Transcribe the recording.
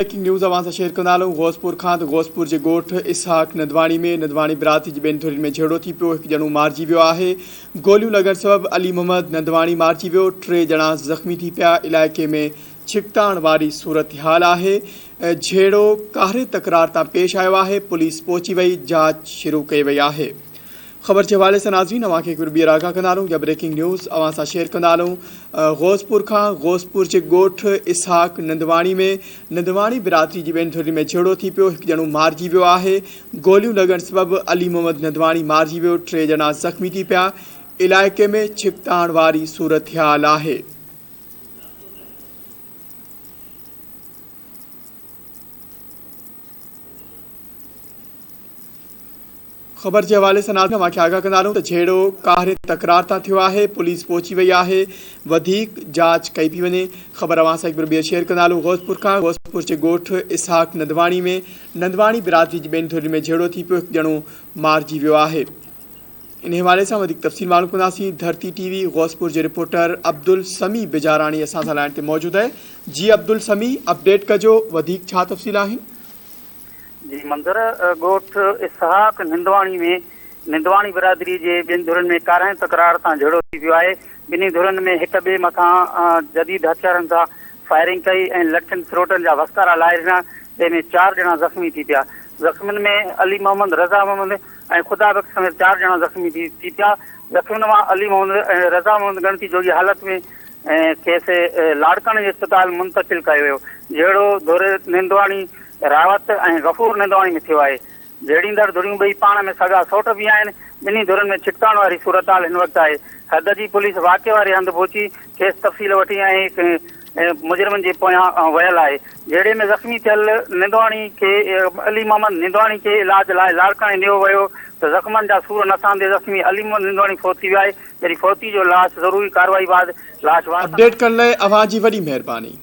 Breaking news اوهان سان share ڪندا هلون غوثپور کان ته غوثپور جي ڳوٺ اسحاق نندواڻي ۾ نندواڻي برادري جي ٻن ڌرين ۾ جهيڙو ٿي پيو هڪ ڄڻو مارجي ويو آهي گوليون لڳڻ سبب علي محمد نندواڻي مارجي ويو ٽي ڄڻا زخمي ٿي پيا علائقي ۾ ڇڪتاڻ واري صورتحال آهي جهيڙو ڪاري تڪرار تان پيش آيو آهي پوليس پهچي وئي جاچ شروع ڪئي وئي آهي خبر جي حوالي سان ناظرين اوهان کي هڪ ڀيرو ٻيهر آگاهه ڪندا هلون يا بريڪنگ نيوز اوهان سان شيئر ڪندا هلون غوثپور کان غوثپور جي ڳوٺ اسحاق نندواڻي ۾ نندواڻي برادري جي ٻن ڌرين ۾ جهيڙو ٿي پيو هڪ ڄڻو مارجي ويو آهي گوليون لڳڻ سبب علي محمد نندواڻي مارجي ويو ٽي ڄڻا زخمي ٿي پيا علائقي ۾ ڇڪتاڻ واري صورتحال آهي. خبر جي حوالي سان ناظرين اوهان کي آگاهه ڪندا هلون ته جهيڙو ڪاري تڪرار تان ٿيو آهي پوليس پهچي وئي آهي وڌيڪ جاچ ڪئي پئي وڃي خبر اوهان سان هڪ ڀيرو ٻيهر شيئر ڪندا هلون غوثپور کان غوثپور جي ڳوٺ اسحاق نندواڻي ۾ نندواڻي برادري جي ٻن ڌرين ۾ جهيڙو ٿي پيو هڪ ڄڻو مارجي ويو آهي انهي حوالي سان وڌيڪ تفصيل معلوم ڪنداسين ڌرتي ٽي وي غوثپور جي رپورٽر عبدالسميع بجاراڻي اسان سان لائين تي موجود آهي جي عبدالسميع اپڊيٽ ڪجو وڌيڪ ڇا تفصيل آهن. جي منظر، ڳوٺ اسحاق نندواڻي ۾ نندواڻي برادري جي ٻن ڌرين ۾ ڪارنهن تڪرار تان جهيڙو ٿي پيو آهي، ٻنهي ڌرين ۾ هڪ ٻئي مٿان جديد هٿيارن سان فائرنگ ڪئي ۽ لٺين سروٽن جا وسڪارا لاهي ڏنا، جنهن ۾ چار ڄڻا زخمي ٿي پيا، زخمين ۾ علي محمد، رضا محمد ۽ خدا بخش سميت چار ڄڻا زخمي ٿي پيا، زخمين مان علي محمد ۽ رضا محمد ڳڻتي جوڳي حالت ۾ کيس لاڙڪاڻي جي اسپتال منتقل ڪيو ويو، جهيڙو ڌر نندواڻي راوت ۽ غفور نندواڻي ۾ ٿيو آهي. جهيڙيندڙ ڌريون ٻئي پاڻ ۾ سڳا سئوٽ به آهن. ٻنهي ڌرين ۾ ڇڪتاڻ واري صورتحال هن وقت آهي. حد جي پوليس واقعي واري هنڌ پهچي کيس تفصيل وٺي ۽ مجرمن جي پويان ويل آهي. جهيڙي ۾ زخمي ٿيل نندواڻي کي علي محمد نندواڻي کي علاج لاء لاڙڪاڻي نيو ويو ته زخمن جا سور نه سهندي زخمي علي محمد نندواڻي فوت ٿي ويو آهي. جڏهن فوتي جو لاش ضروري ڪارروائي بعد لاش وارثن اپڊيٽ ڪرڻ لاء اوهان جي وڏي مهرباني.